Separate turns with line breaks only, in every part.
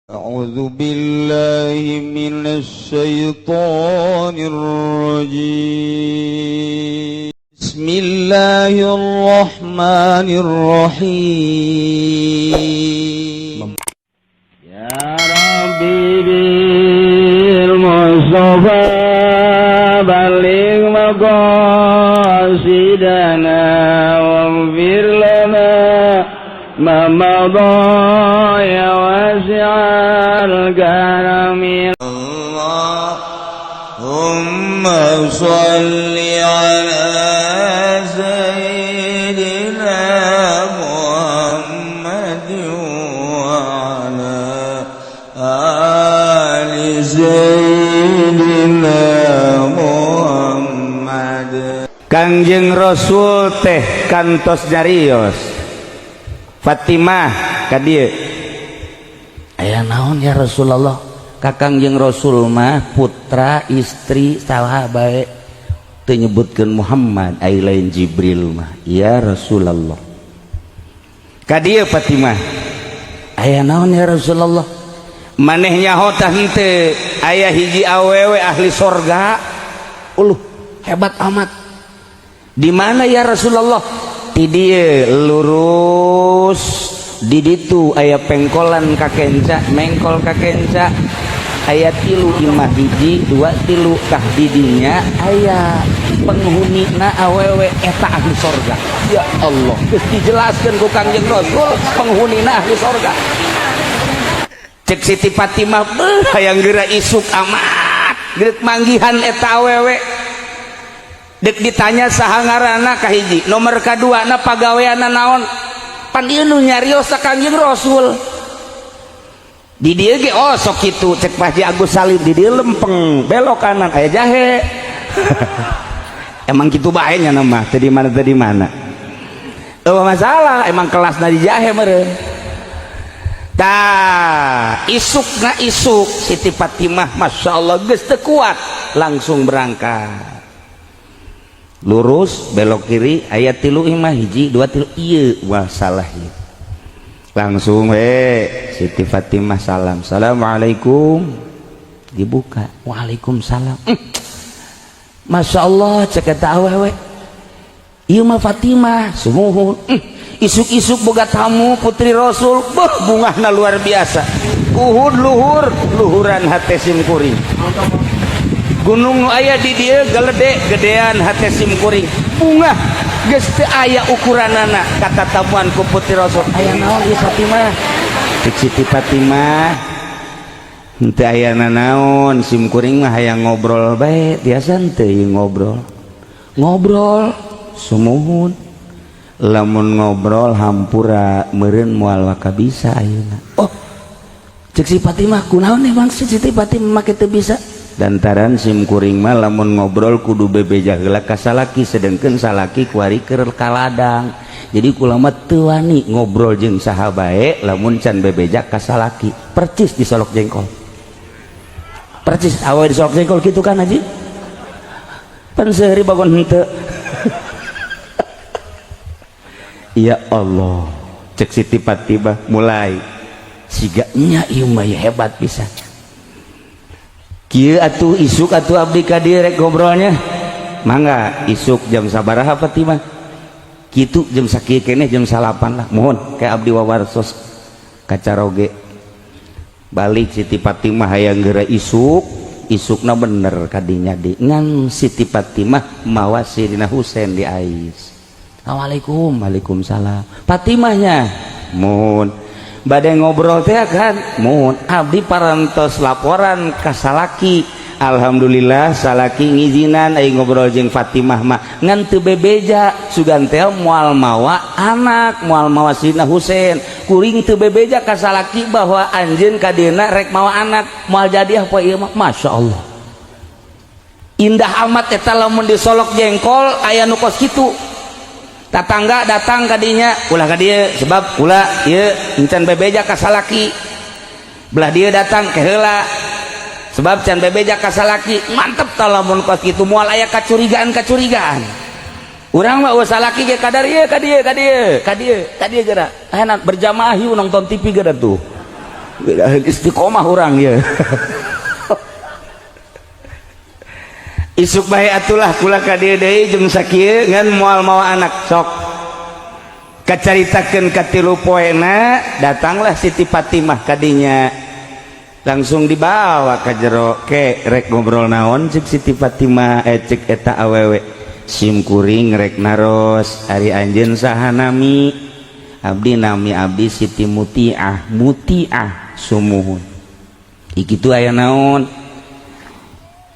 أعوذ بالله من الشيطان الرجيم. بسم الله الرحمن الرحيم.
يا ربي بالمصطفى بلغ مقاصدنا واغفر لنا ما مضى يا واسع الكرم.
اللهم صل على سيدنا محمد وعلى آل سيدنا محمد.
Kangjeng Rasul teh kantos nyarios, "Fatimah, ka dieu." "Aya naon, ya Rasulullah?" Ka Kangjeng Rasul mah putra istri saha bae teu nyebutkeun Muhammad, ai lain Jibril mah. "Ya Rasulullah, ka dieu, Fatimah." "Aya naon, ya Rasulullah?" "Maneh nyaho tah henteu aya hiji awewe ahli sorga? Uluh, hebat amat. Di mana, ya Rasulullah?" "Di dieu, lurus di ditu aya pengkolan ka kenca, mengkol ka kenca, aya tilu imah, hiji, dua, tilu. Tah, didinya aya penghuni na awewe, eta ahli sorga." Ya Allah, geus dijelaskeun ku Kangjeng Rasul penghuni na ahli sorga. Cek Siti Fatimah, "Beuh, hayang geura isuk amat geus manggihan eta awewe." Dek ditanya saha ngaranna kahiji, nomor kadua na pagaweanna naon. Pan ieu nu nyarios ka Kangjeng Rasul di dieu ge. Oh, sok kitu cek Pak Haji Agus Salim, di dieu lempeng, belok kanan aya jahe. Emang kitu bae nya nama teu di mana, teu di mana. Oh, masalah emang kelas di jahe meureun. Tah, isuk na isuk Siti Fatimah, Masya Allah, geus teu kuat, langsung berangkat. Lurus, belok kiri, aya tilu imah, hiji, dua, tilu. Iya, wah, salah ieu. Langsung we Siti Fatimah salam, "Assalamualaikum." Dibuka, "Waalaikumsalam." Masya Allah, cek eta awewe, "Ieu mah Fatimah." "Sumuhun." Isuk-isuk boga tamu putri Rasul. Beuh, bungahna luar biasa. Uhud luhur luhuran hate sim kuring, gunung nu aya di dieu gelede gedean hate sim kuring. Bungah geus teu aya ukuranana katatamuan ku putri Rasul. "Aya naon ieu, Fatimah?" Cek Siti Fatimah, "Henteu aya nanaon, sim kuring mah hayang ngobrol bae. Biasa henteu ieu ngobrol?" "Ngobrol?" "Sumuhun." "Lamun ngobrol hampura meureun moal waka bisa ayeuna." "Oh," cek si Fatimah, "kunaon emang si Siti Fatimah make teu bisa?" "Dantaran sim kuring mah lamun ngobrol kudu bebeja heula ka salaki, sedengkeun salaki kuari keur ka ladang. Jadi kula mah teu wani ngobrol jeung saha bae lamun can bebeja ka salaki." Percis di Solok Jengkol, percis awe di Solok Jengkol kitu kan, Haji? Pan sehari bagon henteu. Ya Allah, cek Siti Fatimah, mulai siga nya ieu mah hebat pisan. "Kieu atuh, isuk atuh abdi ka dieu rek ngobrolnya." "Mangga, isuk jam sabaraha, Fatimah?" "Kitu, jam sakieu keneh, jam 9 lah." "Mohon, kayak abdi wawarsos kacaroge." Balik Siti Fatimah hayang geura isuk. Isukna bener kadinya di ngan Siti Fatimah mawa Sidina Husain di ais. "Assalamualaikum." "Waalaikumsalam." "Fatimahnya?" "Mohon, bade ngobrol teh kan." "Mohon, abdi parantos laporan ka salaki. Alhamdulillah salaki ngizinan ai ngobrol jeung Fatimah mah, ngan teu bebeja, sugan teh moal mawa anak, moal mawa Sidina Husain. Kuring teu bebeja ka salaki bahwa anjeun ka dieuna rek mawa anak, moal jadi apa ieu mah." Masya Allah, indah amat eta lamun di Solok Jengkol aya nu kos kitu. Tatangga datang kadinya, ulah ka dieu sebab ulah ieu encan bebeja ka salaki. Belah dieu datang ke heula sebab can bebeja ka salaki. Mantep tah lamun kos kitu, moal aya kacurigaan-kacurigaan. Urang mah eueuh salaki ge kadar ieu ka dieu, ka dieu, ka dieu, ka dieu geura. Enak berjamaah yuk, nonton TV geura tuh. Istiqomah urang ya. Isuk bae atulah kula ka dieu deui jeung sakieu ngan moal mawa anak sok. Kacaritakeun ka tilu poena datanglah Siti Fatimah kadinya. Langsung dibawa ka jero ke rek ngobrol naon cek Siti Fatimah cek eta awewe. Sim kuring rek naros ari anjeun saha nami? Abdi nami abdi Siti Mutiah, Mutiah sumuhun. Kitu aya naon?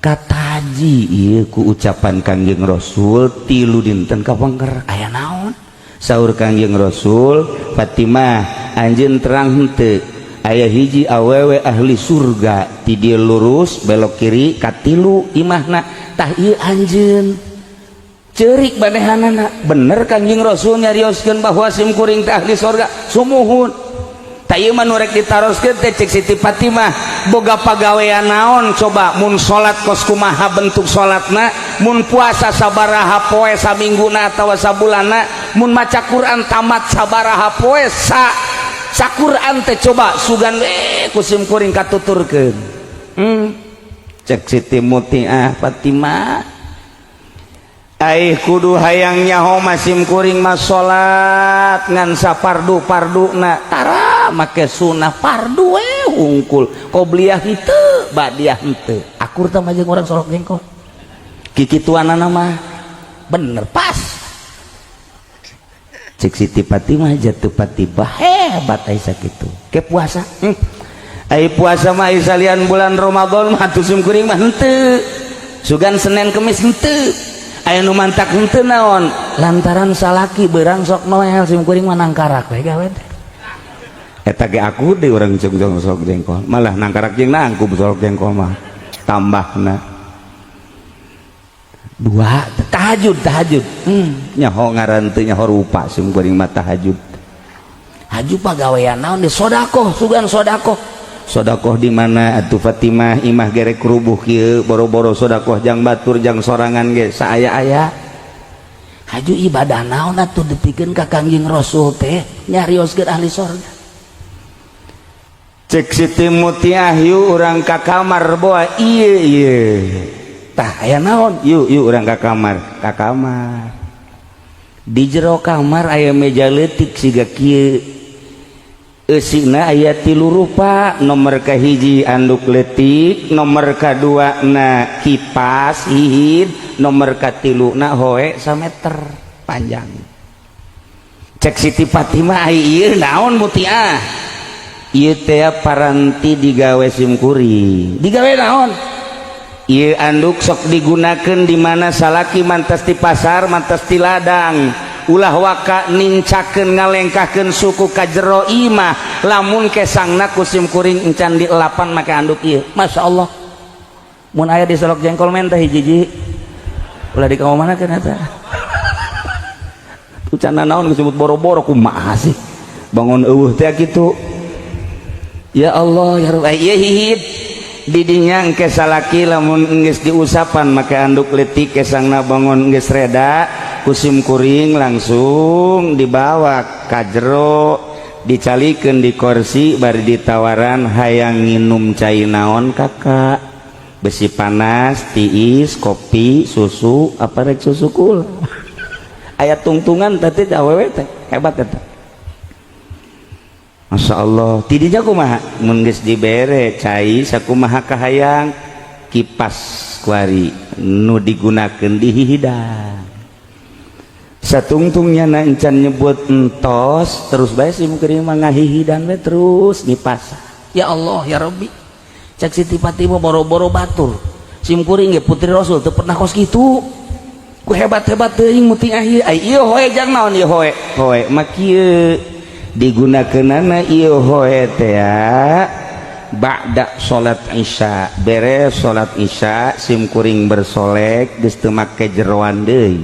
Kataji ieu ku ucapan Kangjeng Rasul tilu dinten kapengker aya naon? Saur Kangjeng Rasul, Fatimah anjeun terang henteu aya hiji awewe ahli surga ti dieu lurus belok kiri katilu imahna tah ieu anjeun. Ceurik banehanana bener Kangjeng Rasul nyarioskeun bahwa sim kuring teh ahli surga sumuhun. Tah ieu mah nu rek ditaroskeun teh cek Siti Fatimah boga pagawean naon coba mun salat kos kumaha bentuk salatna mun puasa sabaraha poe samingguna atawa sabulanna mun maca Quran tamat sabaraha poe sa Quran teh coba sugan ku sim kuring katuturkeun. Cek Siti Mutiah Fatimah ai kudu hayang nyaho mah sim kuring mah salat ngan sapardu-parduna tara make sunah fardu we hungkul qobliyah henteu ba'diyah henteu akur tah mah jeung urang Solok Jengkol kikituanana mah bener pas. Cek Siti Fatimah jatuh Fatimah hebat ai sakitu ke puasa. Ai puasa mah ai salian bulan Ramadan mah atuh sim kuring mah henteu sugan Senin Kemis henteu aya nu mantak henteu naon lantaran salaki beurang sok noel sim kuring mah nangkarak we gawe teh eta ge aku di urang jeung Solok Jengkol malah nangkarak jeung nangkub Solok Jengkol mah tambahna dua tahajud tahajud nyaho ngaran teu nyaho rupa sim kuring mah tahajud haju pagawean naon di sodakoh sugan sodakoh sodakoh di mana atuh Fatimah imah gerek rubuh kieu boro-boro sodakoh jang batur jang sorangan ge saaya-aya haju ibadah naon atuh dipikeun ka Kangjeng Rasul teh nyarioskeun ahli sorga. Cek Siti Mutiah yuk urang ka kamar boa ieu ieu tah aya naon yuk yuk urang ka kamar ka kamar di jero kamar aya meja leutik siga kieu eusina aya tilu rupa nomor kahiji anduk leutik nomor kadua na kipas hihid nomor katilu na hoe sameter panjang. Cek Siti Fatimah ai ieu naon Mutiah ieu teh paranti digawe sim kuring digawe naon ieu anduk sok digunakeun di mana salaki mantas di pasar mantas di ladang ulah waka nincakeun ngalengkahkeun suku ka jero imah lamun kesangna ku sim kuring encan dielapan make anduk ieu. Masya Allah mun aya di Solok Jengkol men teh hiji-hiji ulah di kamu mana kan eta ucana naon disebut boro-boro kumaha sih bangun eueuh teh kitu. Ya Allah ya Rabb ieu hihid didinya engke salaki lamun geus diusapan make anduk leutik kesangna bangun geus reda ku sim kuring langsung dibawa ka jero dicalikeun di kursi bari ditawaran hayang nginum cai naon kakak besi panas tiis kopi susu apa rek susu kula aya tungtungan teh awewe teh hebat eta. Masya Allah tidinya kumaha mun geus dibere cai sakumaha kahayang kipas kuari nu digunakeun di hihidang satungtungnya na encan nyebut entos terus bae sim kuring mah ngahihidan we terus ngipas. Ya Allah ya Rabbi cek Siti Fatimah boro-boro batur sim kuring ge putri Rasul teu pernah kos kitu ku hebat-hebat teuing mutiah ieu ai ieu hoe jang naon ieu hoe hoe mah kieu digunakeunana ieu hoe teh ba'da salat isya beres salat isya sim kuring bersolek geus teu make jeroan deui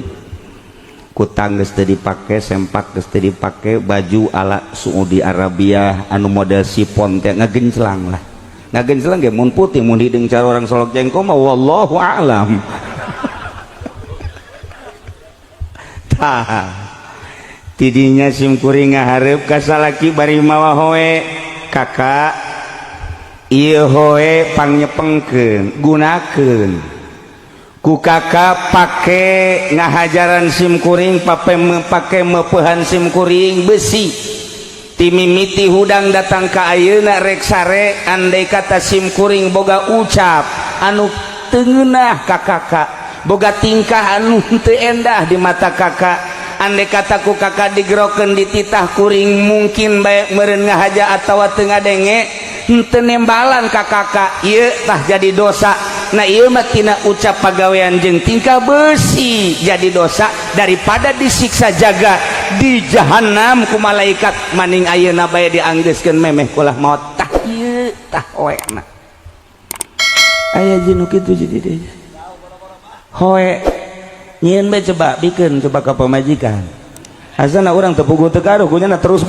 kutang geus teu dipake sempak geus teu dipake baju ala Saudi Arabia anu model sipon teh ngagenclang lah ngagenclang ge mun putih mun hideung cara orang Solok Jengkol mah wallahu a'lam. Tah tidinya sim kuring ngahareup ka salaki bari mawa hoe kakak Ieu hoe pangnyepengkeun, gunakeun ku kakak, pake ngahajaran sim kuring, pape pake mepeuhan sim kuring besi ti mimiti hudang datang ka ayeuna rek sare. Andai kata sim kuring boga ucap anu teu ngeunah ka kakak, boga tingkah anu teu endah di mata kakak, andai kata ku kakak digerokeun, dititah kuring, mungkin bae meureun ngahaja atawa teu ngadenge, henteu nembalan ka kakak, ieu tah jadi dosa. Nah, ieu mah tina ucap, pagawean jeung tingkah besi jadi dosa. Daripada disiksa jaga di jahanam ku malaikat, maning ayeuna bae dianggeuskeun memeh kulah maot. Tah, ieu tah hoena aya jeung nu kitu. Jadi deh hoe nyieun bae, coba bikeun, coba ka pamajikan, asana urang teu puguh teu karuh kunyana terus.